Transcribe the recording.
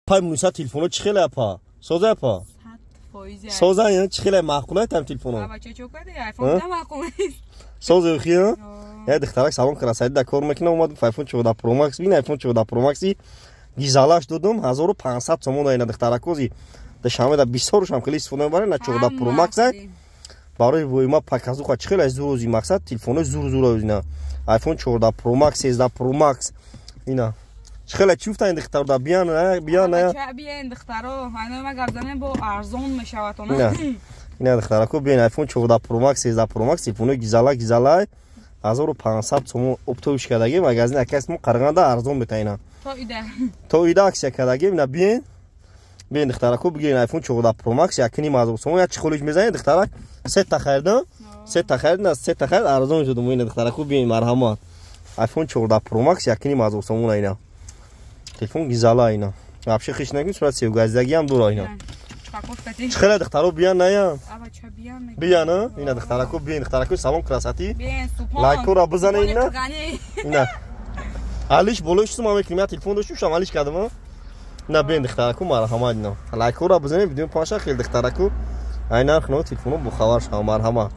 Пай муниса, телефоно чӣ хеле, апа? Соза, апа? Соза, чӣ хеле маъқулай там телефоно? Созе хи? Я духтарак салон красоты да кор мекунам, омад, iPhone 14 Pro Max бин, iPhone 14 Pro Max гизалаш додум 1500 сомон. Ина, духтаракози душанбе да бисёрушам хеле истифода мебарем на 14 Pro Max. Барои воима показуха чӣ хеле зурузи, мақсад, телефонои зур зур ина, iPhone 14 Pro Max, 13 Pro Max. Ина чӣ хеле, чӣ гуфтанд духтаро? Биён, биён. Биён, духтаро, ма гап занем, бо арзон мешавад. Ина, духтарако, биён, iPhone 14 Pro Max, 13 Pro Max, телефонои гизала гизалай, 1500 сомон оптовый кардаги. Магазин акас мо Қарғанда арзон бета ина. То ида акция кардаги. Ина биён, биён, духтарако, бигирен iPhone 14 Pro Max 1500 сомон. Як чехолиш мезанед, духтарак сета харидам, сета харид, сета харид, арзон шудум. Ина, духтарако, биён, марҳамат, iPhone 14 Pro Max 1500 сомон. Ина телефон гизала, ина вообще хиш накун, сурат севгаздагиам дора. Ина чӣ хеле, духтаро, биён, ная биён. Ина, духтарако, биён, духтарако, салон красоты, лайкора бизане. Ина, ина алиш болои шумо мекунем, я телефон доштум, шам алиш кардам. Ина биён, духтарако, марҳамат, ина лайкора бизанем, видео панша хел, духтарако, ай нарх но телефоно бохабар шава, марҳамат.